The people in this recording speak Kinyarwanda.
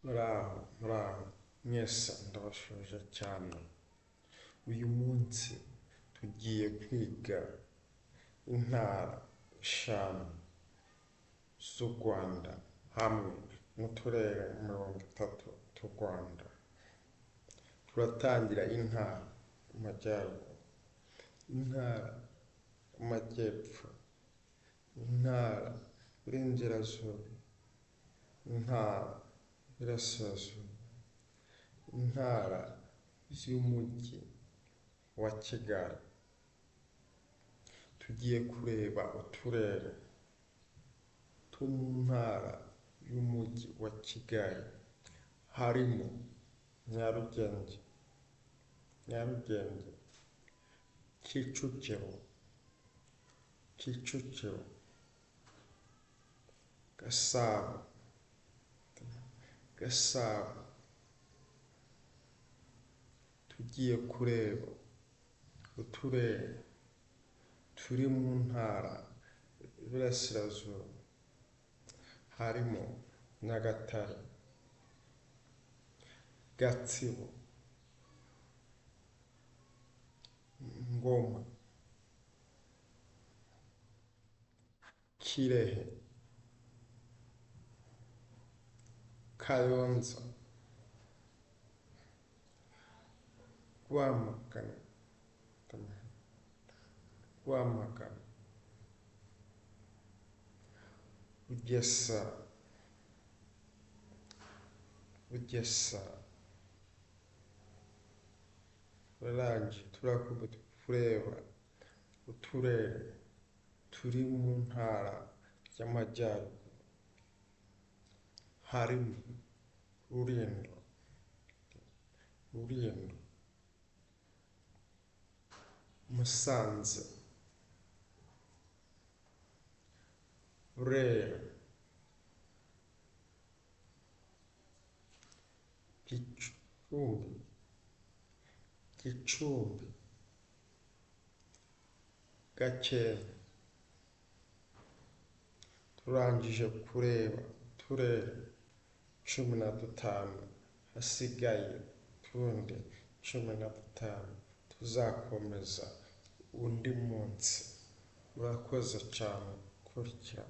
Muraho muraho mwese ndabasuhuje cyane. Uyu munsi tugiye kwiga intara 5 z'u Rwanda hamwe n'uturere 30 tw'u Rwanda. Turatangira intara y'Amajyaruguru, intara y'Amajyepfo, intara y'Iburengerazuba, intara y'Iburasirazuba, intara y'Umujyi wa Kigali. Tugiye kureba uturere two mu ntara y'Umujyi wa Kigali, harimo Nyarugenge, Nyarugenge, Kicukiro, Kicukiro, Gasabo, Gasabo. Tugiye kureba uturere turi mu ntara y'Iburasirazuba, harimo Nyagatare, Gatsibo, Ngoma, Kirehe, Kayonza, Rwamagana, Rwamagana, Bugesera, Bugesera. Turarangije turakomeza kureba uturere turi mu ntara y'Amajyaruguru, harimo Rulindo, Rulindo, Musanze, Burera, Gicumbi, Gicumbi, Gakenke. Turangije kureba uturere 15, hasigaye utundi 15 tuzakomeza undi munsi. Murakoze cyane gukurikira.